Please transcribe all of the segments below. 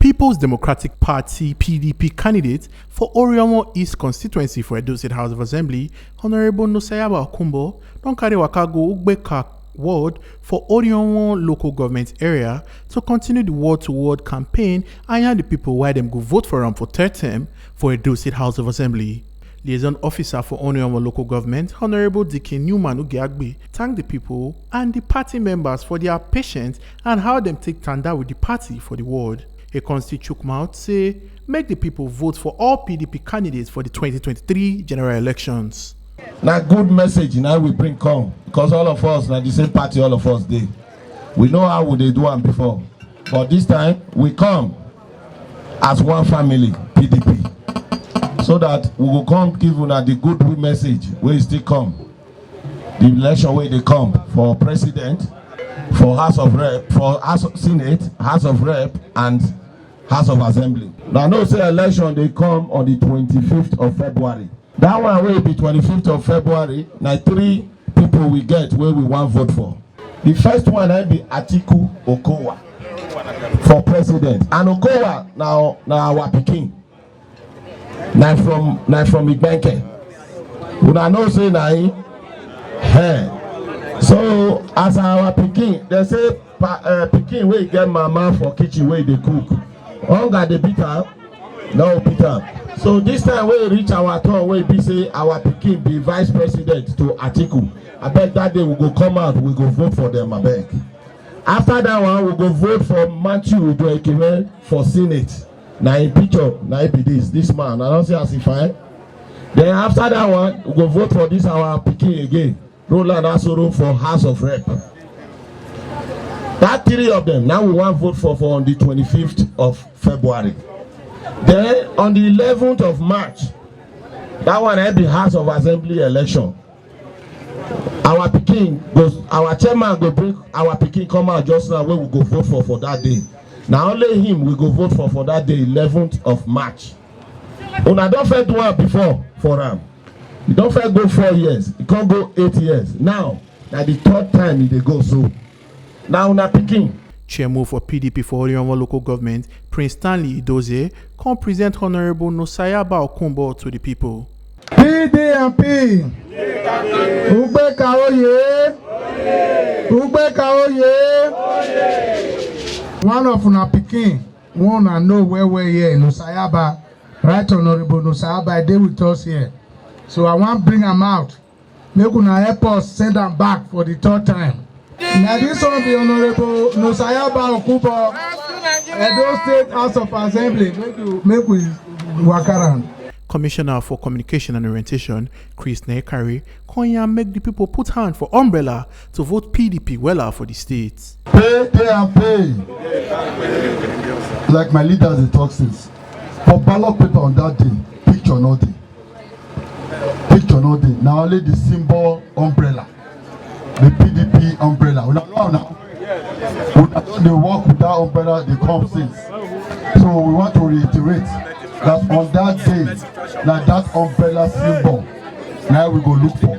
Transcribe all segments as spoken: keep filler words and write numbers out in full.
People's Democratic Party, P D P, candidate for Oriomo East constituency for Edo State House of Assembly, Honorable Nosayaba Okunbo, don carry waka go Ugbeka ward for Oriomo local government area to continue the word-to-word campaign and yarn the people why dem go vote for am for third term for Edo State House of Assembly. Liaison officer for Oriomo local government, Honorable Dike Newman Ugiagbe, thank the people and the party members for their patience and how dem take tanda with the party for the ward. He come still chook mouth say make the people vote for all P D P candidates for the twenty twenty-three general elections. Na good message na we bring come, because all of us na the same party, all of us dey. We know how we dey do am before, but this time we come as one family, P D P, so that we go come give una the good message wey still come. The election wey dey come for president, for House of Rep, for House of Senate, House of Rep, and House of Assembly. Now, I know say election dey come on the twenty-fifth of February. That one wey be twenty-fifth of February, na three people we get wey we wan vote for. The first one na be Atiku Okowa for president. And Okowa na, na our pikin. Na from, na from Igbenke. Una know say na him. Hey. So as our pikin, they say pa, uh, pikin wey get mama for kitchen wey dey cook, hunger dey beat am, no beat am. So this time wey reach our turn, wey be say our pikin be vice president to Atiku, I bet that day we go come out, we go vote for them, I beg. After that one, we go vote for Matthew Udoekime for Senate. Na him picture, na him be this, this man. I don't see as he fine. Then after that one, we go vote for this our pikin again, Roland Asoro for House of Rep. That three of them, now we want vote for, for on the twenty-fifth of February. Then on the eleventh of March, that one na be House of Assembly election. Our pikin go, our chairman go bring our pikin come out just now, wey we go vote for for that day. Na only him we go vote for for that day, eleventh of March. Una don first do am before for am. E don first go four years, e come go eight years. Now, na the third time e dey go so. Na una pikin. Chairman for P D P for Orionwo local government, Prince Stanley Idoze, come present Honorable Nosayaba Okunbo to the people. P D P. Ugbeka oye. Ugbeka oye. One of una pikin, one una know well well here, Nosayaba, Right Honorable Nosayaba, dey with us here. So I wan bring am out. Make una help us send am back for the third time. Na this one be Honorable Nosayaba Okunbo, Edo State House of Assembly. Make you, make we waka around. Commissioner for Communication and Orientation, Chris Nekari, come here make the people put hand for umbrella to vote P D P wella for the state. Pay, pay and pay. Like my leaders dey talk since, for ballot paper on that day, picture no dey. Picture no dey. Na only the symbol umbrella, the P D P umbrella. Una know am now. Una don dey work with that umbrella dey come since. So we want to reiterate that on that day, na that umbrella symbol na we go look for.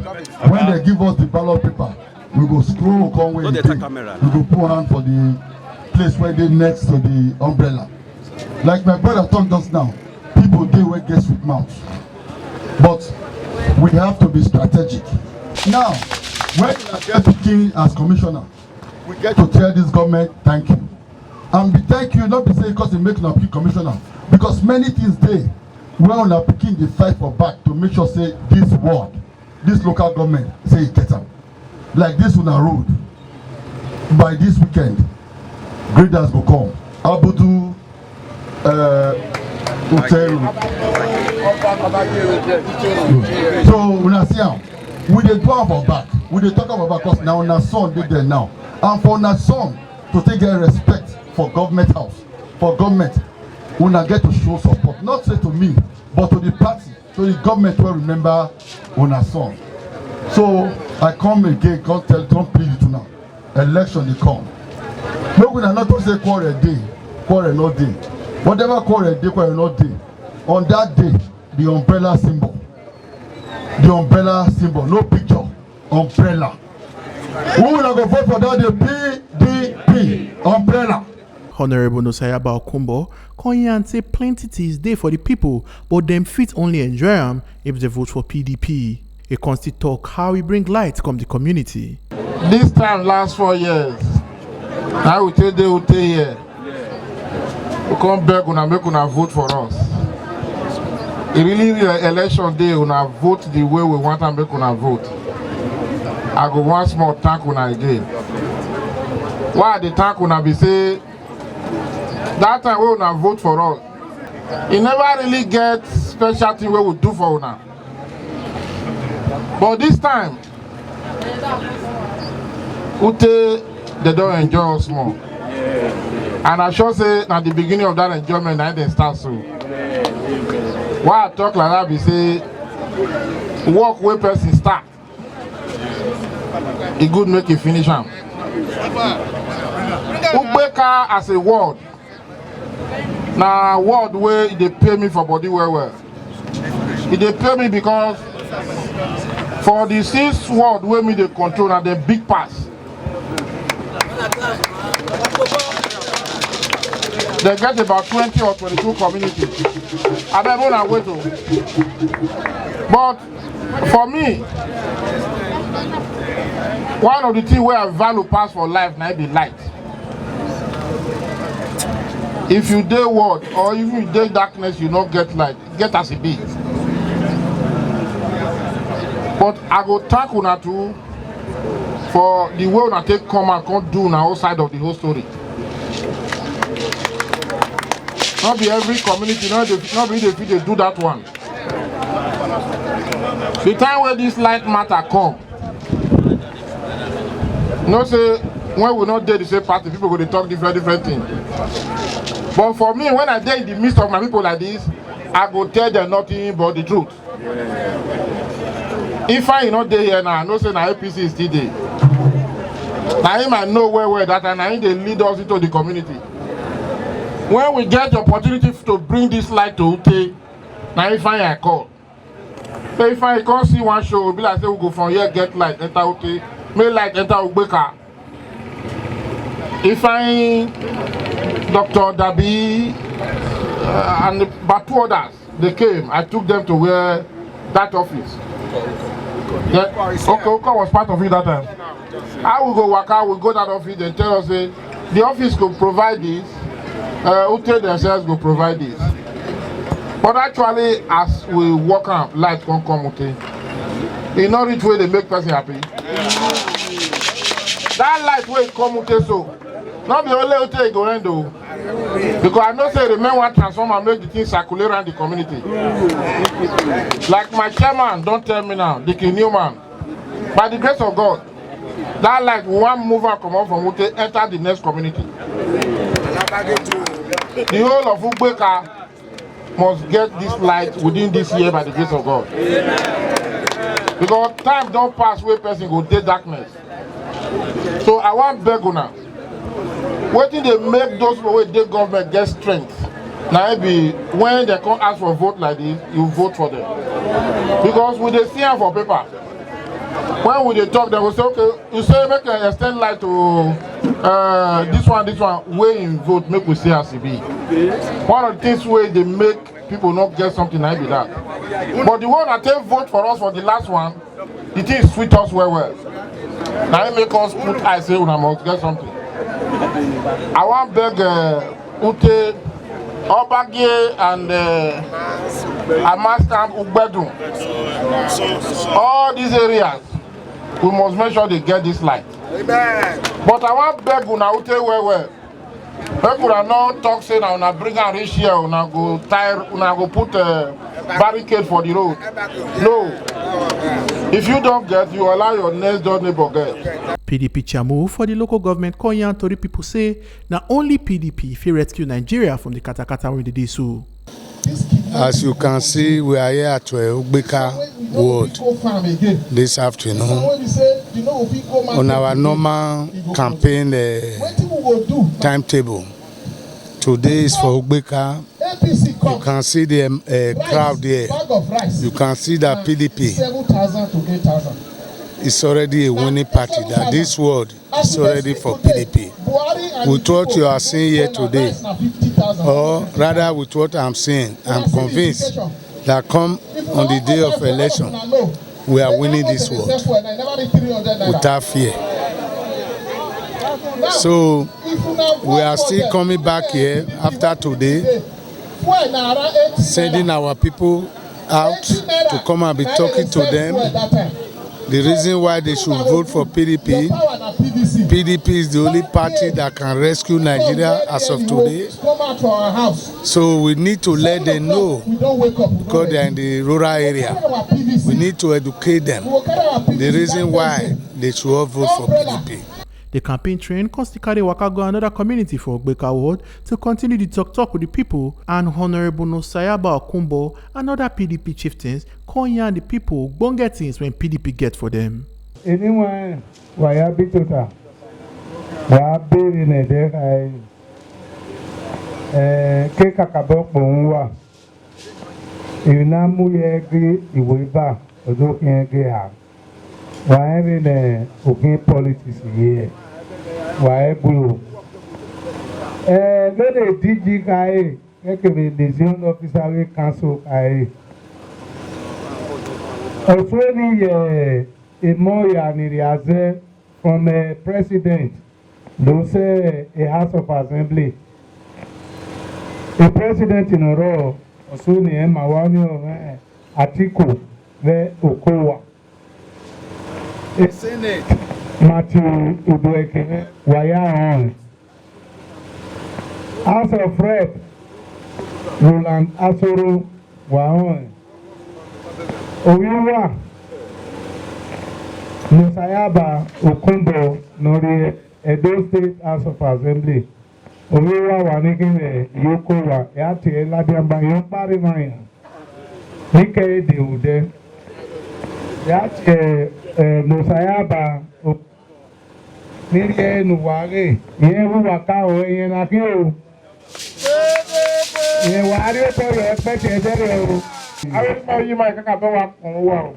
When they give us the ballot paper, we go scroll come where e dey. We go put hand for the place wey dey next to the umbrella. Like my brother talk just now, people dey wey get sweet mouth, but we have to be strategic. Now, when una get pikin as commissioner, we get to tell this government thank you. And be thank you, not be say because e make una pikin commissioner, because many things dey wey una pikin dey fight for back to make sure say this ward, this local government, say e get am. Like this una road, by this weekend, graders go come. Abudu, uh, Hotel. So una see am, we dey do am for back, we dey talk am for back, 'cause na una son dey there now. And for una son to take get respect for government house, for government, una get to show support, not say to me, but to the party, to the government wey remember una son. So I come again, come tell, come plead with una. Election dey come. Make una no talk say quarrel dey, quarrel no dey. Whatever quarrel dey, quarrel no dey. On that day, the umbrella symbol, the umbrella symbol, no picture, umbrella. Who una go vote for that day? P D P, umbrella. Honourable Nosayaba Okunbo come yarn say plenty things dey for the people, but dem fit only enjoy am if dem vote for P D P. E come still talk how e bring light come the community. This time last four years, na we take dey Ute here. We come beg una make una vote for us. E really real election day, una vote the way we want am make una vote. I go once more thank una again. Why I dey thank una be say that time wey una vote for us, e never really get special thing wey we do for una. But this time, Ute, dem don enjoy us more. And I sure say na the beginning of that enjoyment na dem start so. Why I talk like that be say work wey person start, e good make e finish am. Ugbeka as a word, na word wey e dey pain me for body well well. E dey pain me because for the six ward wey me dey control, na dem big pass. Dem get about twenty or twenty-two communities. Abeg, una wait o. But for me, one of the things wey I value pass for life na be light. If you dey world or if you dey darkness, you no get light. Get as e be. But I go thank una too for the way una take come and come do una own side of the whole story. No be every community, no dey, no be dey fit dey do that one. The time wey this light matter come, you know say when we no dey the same party, people go dey talk different different things. But for me, when I dey in the midst of my people like this, I go tell them nothing but the truth. If I no dey here now, I know say na A P C still dey. Na him I know well well that time, na him dey lead us into the community. When we get the opportunity to bring this light to Ute, na Ifeanyi I call. So Ifeanyi come see one show, be like say we go from here get light enter Ute, make light enter Ugbeka. Ifeanyi, Doctor Dabi, uh, and about two others, they came. I took them to where that office. Yeah, okay, Uko was part of it that time. How we go waka, we go that office, they tell us say the office go provide this, uh, Ute themselves go provide this. But actually, as we walk am, light come come Ute. E no reach wey dey make person happy. That light wey come Ute so, no be only Ute e go rent o. Because I know say remain one transformer make the thing circulate around the community. Like my chairman don tell me now, Dickie Newman, by the grace of God, that light we wan move am comot from Ute enter the next community. The whole of Ugbeka must get this light within this year by the grace of God. Because time don pass wey person go dey darkness. So I wan beg una, wetin dey make those people wey dey government get strength na im be when dem come ask for vote like this, you vote for them. Because we dey see am for paper. When we dey talk, dem go say, "Okay, you say make I extend light to, uh, this one, this one," wey im vote, make we see as e be. One of the things wey dey make people no get something na im be that. But the one that take vote for us for the last one, the thing sweet us well well. Na im make us put eye say una must get something. I wan beg, uh, Ute, Obagie and, uh, Amaskam, Ugbedun. All these areas, we must make sure they get this light. But I wan beg una Ute well well. Make una no talk say na una bring am reach here, una go tire, una go put, uh, barricade for the road. No. If you don get, you allow your next door neighbor get. P D P chairman for the local government come yarn tori people say na only P D P fit rescue Nigeria from the katakata wey dey dey so. As you can see, we are here at, uh, Ugbeka Ward this afternoon. On our normal campaign, uh, timetable, today is for Ugbeka. You can see the, um, uh, crowd here. You can see that P D P It's already a winning party, that this ward is already for P D P. With what you are seeing here today, or rather with what I'm seeing, I'm convinced that come on the day of election, we are winning this ward without fear. So we are still coming back here after today, sending our people out to come and be talking to them. The reason why they should vote for P D P, P D P is the only party that can rescue Nigeria as of today. So we need to let them know, because they are in the rural area. We need to educate them the reason why they should all vote for P D P. The campaign train come still carry waka go another community for Ogbeka ward to continue the talk talk with the people, and Honourable Nosayaba Okunbo and other P D P chieftains come yarn the people ogbonge things wey P D P get for them. Anyone waya bitota wa bere ne de kai eh ke kakabo kpon wa ina mu ye gi iwe ba ojo kin ge ha. Wa ebe ne okin politics ye. Wa ebu. Eh, no dey D G kai, ekebe liaison officer wey council kai. Osweni ye emo ya niri aze from a president do say a House of Assembly. A president in Oro, Osweni Emma Wani, eh, Atiku, ve Okowa. A Senate, Matthew Udueke, Waya on. House of Rep, Roland Asoro, Wa on. Owiwa, Nosayaba Okunbo, Nori, Edo State House of Assembly. Owiwa wa ni kene yoko wa, ya tie la diamba yon pari maya. Ni ke de ude. Ya tie, eh, Nosayaba, o-, ni ye nu wa re, ye wu wa ka o, ye na ki o. Ye wa re ko ye pe te de re o. Awe ma yi ma kaka bo wa kun wa o.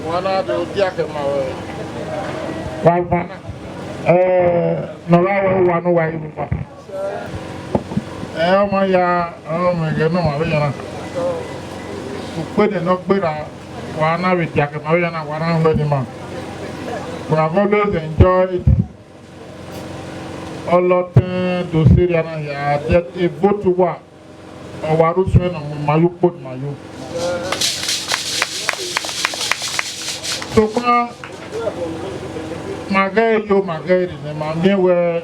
Wana do dia ke ma we. Wa fana. Eh, no la we wa no wa yi pa. Eh, o ma ya, o ma ge no ma we ya na. Ku pe de no pe ra. Wana we dia ke ma we ya na, wana we ni ma. We have always enjoyed all of the those area na ya that a vote wa. Ọwa rusue na mayo kpod mayo. Sokpa ma ghe yo ma ghe ri ne ma mie we,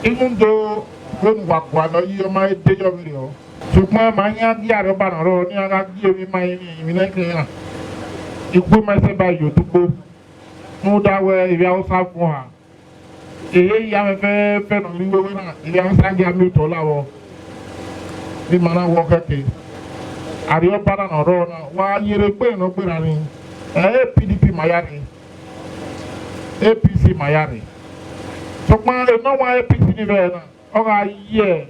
even though when wa gua no yi yo ma ede yo mi o. Sokpa ma nya gi aro ba no ro ni aga gi mi ma yi mi ne ke na. Ikwe ma se ba yo dugbo. Mu da we ibi Hausa fun ha. Ehe ya me fe fe no mi wewe na. Ehe ya sa gi ami to la wo. Ni mana wo keke. Ari o para no ro na. Wa yere pe no pe ra ni. Eh, P D P ma ya re. A P C ma ya re. Sokpa e no wa A P C ni ve na. O ga ye.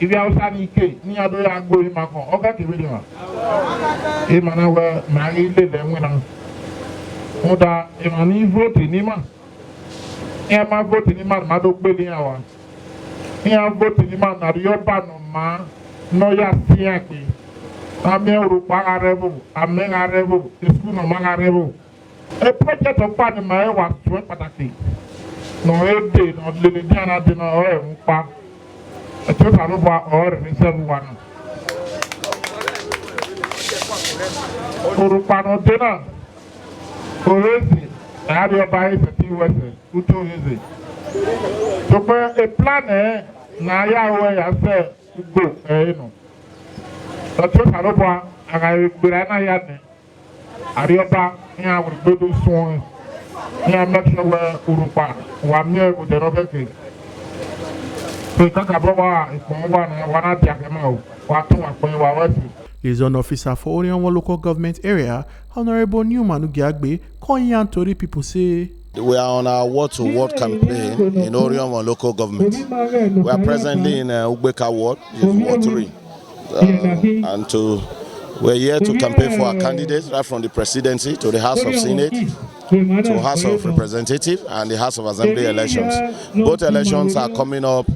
Ibi Hausa ni ke, ni ado ya go ima kon. O ga ke bi ma. E mana we ma ile le nwe na. Mu da e ma ni vote ni ma. E ma vote ni ma ma do pe ni awa. E ma vote ni ma na ri o ba no ma. No ya si ya ke. Ame uru pa ga revo, ame ga revo, school no ma ga revo. E project ọkpa ni ma e wa sue pataki. No e de, no lele di ana de no e mu pa. E ti o sa lo ba o re ni se bu wa na. Orupa no de na. O re si, e a bi ọba e se ti we se, u to re si. So pe e plan e na ya we ya se go e no. E ti o sa lo ba, a ga e gbera na ya ni. Arioba, ihe a were gbedo suo. Ihe a make sure we urupa, wa mie go de robe ke. So kaka bo wa, ikon wa na, wa na dia ke ma o. Wa tun wa pe wa wa si. Liaison officer for Orienwo local government area, Honourable Newman Ugiagbe, come yarn tori people say, we are on our word to word campaign in Orienwo local government. We are presently in, uh, Ugbeka ward, is ward three. Uh, and to We're here to campaign for our candidates, right from the presidency to the House of Senate, to House of Representatives, and the House of Assembly elections. Both elections are coming up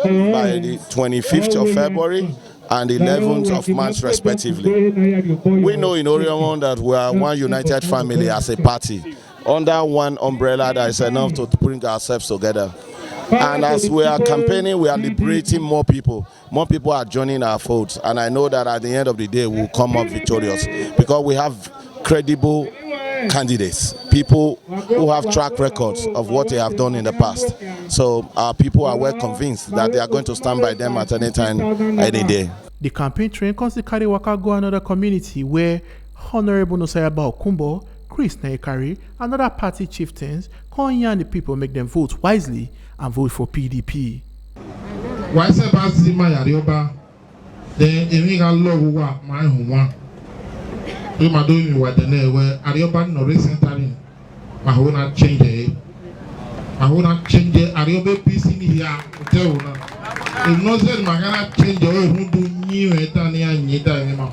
by the twenty-fifth of February and eleventh of March, respectively. We know in Oriomon that we are one united family as a party, under one umbrella that is enough to bring ourselves together. And as we are campaigning, we are liberating more people. More people are joining our votes, and I know that at the end of the day, we'll come up victorious because we have credible candidates, people who have track records of what they have done in the past. So our people are well convinced that they are going to stand by them at any time, any day. The campaign train come still carry waka go another community where Honorable Nosayaba Okunbo, Chris Naikari, and other party chieftains come yarn the people make them vote wisely and vote for P D P. Why say ba zi ma yari oba? Then emi ga lo wa ma hu wa. We ma do mi wa de ne we ari oba no recently. Ma ho na change e. Ma ho na change e. Ari oba P C ni ya. Te o na. If no said ma ga na change e, o hu do ni we ta ni a ni ta ni ma.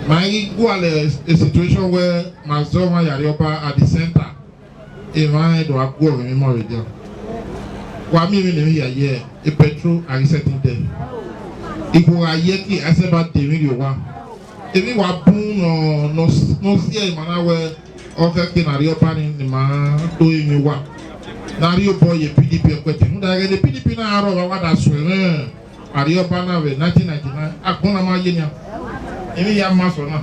Ma i go ale a situation where ma zo ma yari oba at the center. Ema edo agwo mi mo rejo. Wa mi mi ne mi ya ye e petrol a resetting there. Iko a ye ki ase ba de mi yo wa. Emi wa bun no no no si e mana we o fe ke na ri oba ni ni ma do emi wa. Na ri obo ye P D P ekwete. Mu da ge de P D P na aro wa wa da so e. Ari oba na we nineteen ninety-nine. Akona ma ye nya. Emi ya ma so na.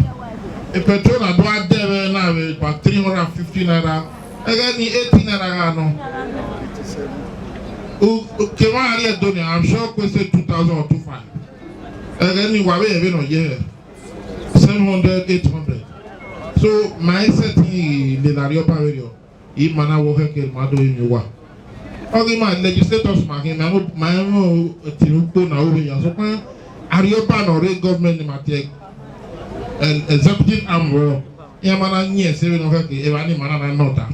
E petrol na do a de we na we about three hundred fifty naira. Ege ni eighty naira ga no. U u ke ma ari e do ni, I'm sure ko say two thousand or two five. Ege ni wa we e we no ye. Seven hundred, eight hundred. So my setting le na ri oba we yo. Imana wo ke ke ma do imi wa. Ogi ma legislators ma ke ma mo ma mo ti u po na o ya so pe ari oba no re government ni ma te el executive arm wo. Ya mana nye se we no ke ke e wa ni mana na nota.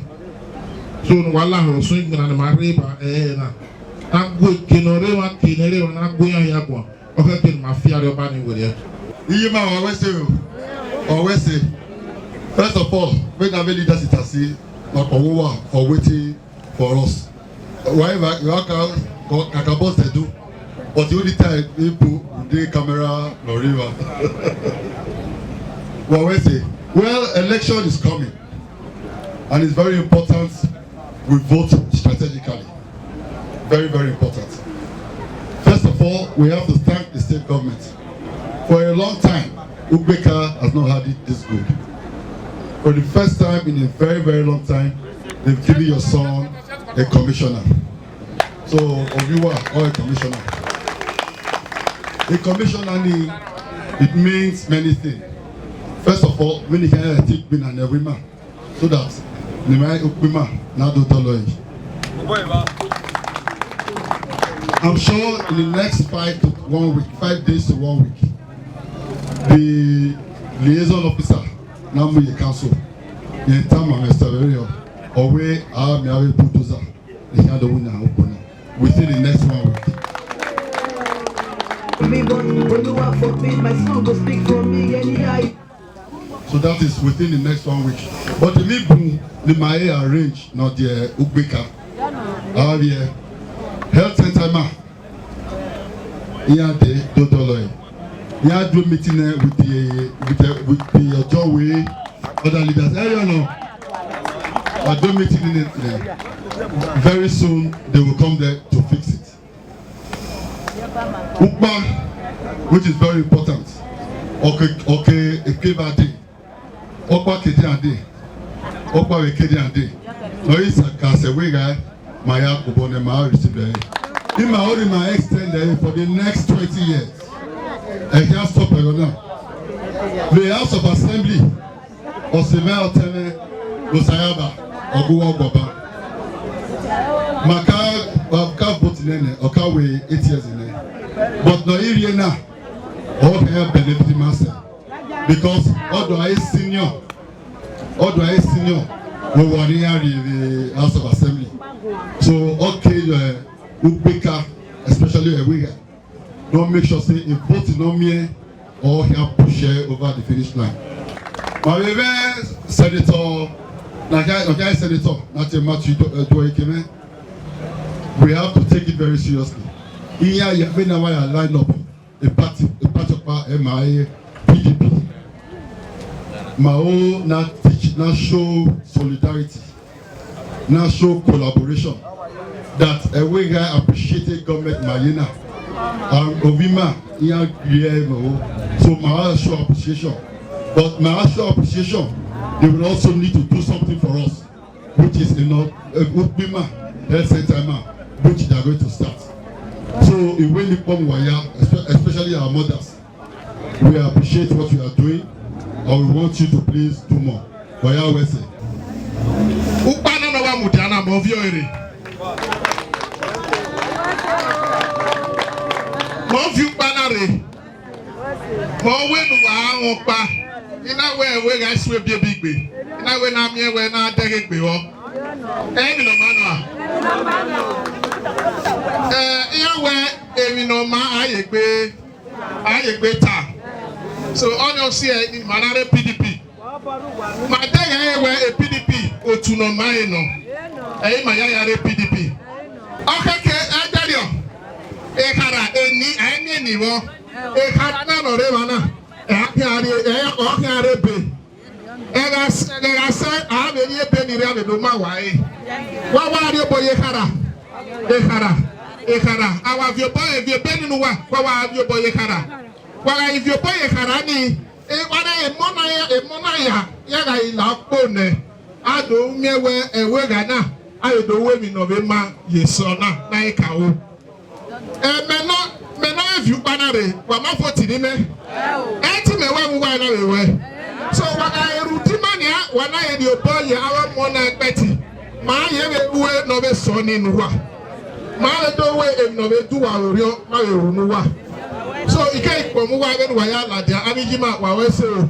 So no wala ho so ni ma re ba e na. Na go ke no re wa ke ne re wa na go ya ya kwa. Okay, kin ma fear your man with you. Iye ma wa we say o. Wa we say. First of all, make na leaders it asi na ko wa for waiting for us. Why wa wa ka ko ka ka boss dey do. But the only time people dey camera no river. Wa we say. Well, election is coming, and it's very important we vote strategically. Very, very important. First of all, we have to thank the state government. For a long time, Ugbeka has not had it this good. For the first time in a very, very long time, they've given your son a commissioner. So, Obiwa, or a commissioner. A commissioner, ni- it means many things. First of all, when you can take been an every man, so that ni mai ukpima na do tolo yi. I'm sure in the next five to one week, five days to one week, the liaison officer na mu ye council in town, Mister Verio, owe a mi ave bulldozer, the hand of winner open within the next one week. Me, but Oluwa for me, my song go speak for me, any eye. So that is within the next one week. But the me boom, the my arrange, not the Ugbeka. Ah, yeah. Health center ma. Yeah, the Dodolo. Yeah, do meeting eh, with the with the with the Ojo way, other leaders. I don't know. I do meeting in it. Eh. Very soon they will come there to fix it. Ukpa, which is very important. Okay, okay, ekeba day. Okpa kedi ade. Okpa we kedi ade. No isa ka se we ga ma ya kubo ne ma receive. Ima ori ma extend eh, for the next twenty years. E can stop e now. The House of Assembly, Osime Oteme, Gosayaba, Oguwa Ogbaba. Maka, maka vote nene, oka we eight years in. But no iri na, o he benefit master. Because odo I senior, odo I senior, we were in the House of Assembly. So okay, uh, Ugbeka, especially uh, we don't make sure say a vote no me Or he push her over the finish line. My favorite senator, like I, like I senator, not a match you do, uh, do it, man. We have to take it very seriously. Here, you have been a while line up a party, a party of M I A, P D P. My own, not teach, not show solidarity, not show collaboration. That a way I appreciated government Mayena and Ovima, yeah, yeah, no. So my show appreciation. But my show appreciation, they will also need to do something for us, which is enough. Uh, Ovima, health center, man, which they are going to start. So it will become wire, espe- especially our mothers. We appreciate what you are doing, and we want you to please do more. Waya Wese. Ukpana na wa mudiana mo vi ere. Mo vi ukpana re. Mo we nu wa won pa. Ina we we ga swe bi bi gbe. Ina we na mi we na dege gbe wo. Emi no manu a. Eh, iya we emi no ma aye gbe. Aye gbe ta. So onye osi e ni manare P D P. Ma de ya e we e P D P otu no ma e no. E ma ya ya re P D P. Okeke adario. E kara eni, eni ni wo. E kara na no re mana. E a ke ari, e o ke are be. Ega se, ega se, a be ni ebe ni re a be do ma wa e. Wa wa ari obo ye kara. Ekara, ekara. Awa vi obo, e vi ebe ni nu wa. Wa wa vi obo ye kara. Wa ga vi obo ye kara ni. E wa na e mo na ya, e mo na ya. Ya ga ila po ne. A do mi e we, e we ga na. A do we mi no be ma ye so na, na e ka wo. Eh, me no, me no e vi ukpana re, wa ma fo ti ni me. E ti me wa mu wa na we we. So wa na eru ti mania, wa na e di obo ye awa mo na ekpeti. Ma ye we we no be so ni nu wa. Ma we do we e no be du wa rio, ma we ru nu wa. So ike ipo mu wa we nu wa ya la dia, ami ji ma wa we se o.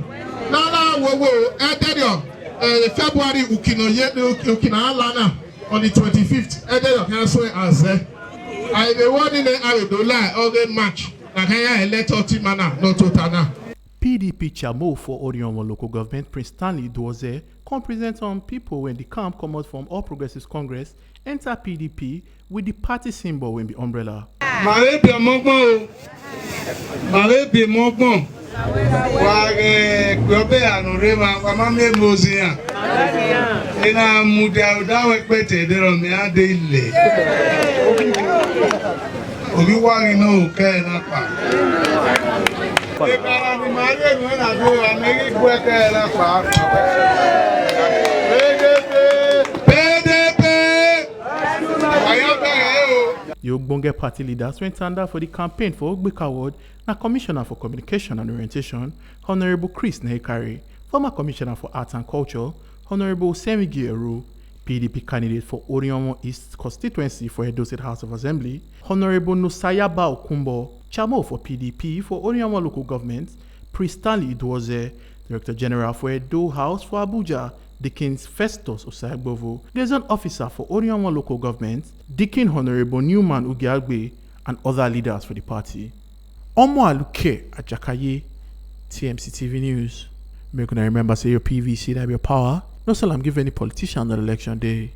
Na na wo wo, e te dio. Eh, February ukino ye, uki-, ukina ala na. On the twenty-fifth, Edeyo Council Aze. I dey warn you, I will do lie all the March. Na kaya elect Otimana, not Otana. P D P chairman for Orionwo local government, Prince Stanley Iduoze, come present some people when the camp comot from All Progressives Congress, enter P D P with the party symbol wey be umbrella. Màá lè bí ọmọ gbọ́n o. Màá lè bí ọmọ gbọ́n. Wà á rẹ̀ pé ọbẹ̀ àná rẹ̀ máa wà máa mú èmi òsì yàn. Iná mú di àrùdáwọ̀ pé tẹ̀dẹ̀rọ̀ mi á dé ilẹ̀. Omi wá rí náà ò kẹ́ ẹ̀ náà pa. Ìbára ni màá lè mú ẹ̀ nàdó àmì rí gbọ́ ẹ̀ kẹ́ ẹ̀ náà pa. P D P. P D P. Wàyà bẹ̀rẹ̀ o. The ogbonge party leaders wey tanda for the campaign for Ogbeka Ward na Commissioner for Communication and Orientation, Honourable Chris Nehekare, former Commissioner for Arts and Culture, Honourable Semigi Eru, P D P candidate for Orionwo East constituency for Edo State House of Assembly, Honourable Nusayaba Okunbo, Chamo for P D P for Orionwo Local Government, Prince Stanley Iduoze, Director General for Edo House for Abuja, Deacon Festus Osagbovo, Liaison Officer for Orionwo Local Government, Deacon Honourable Newman Ugiagbe, and other leaders for the party. Omo Aluke Ajakaye, T M C T V News. Make una remember say your P V C na be your power. No sell am give any politician on election day.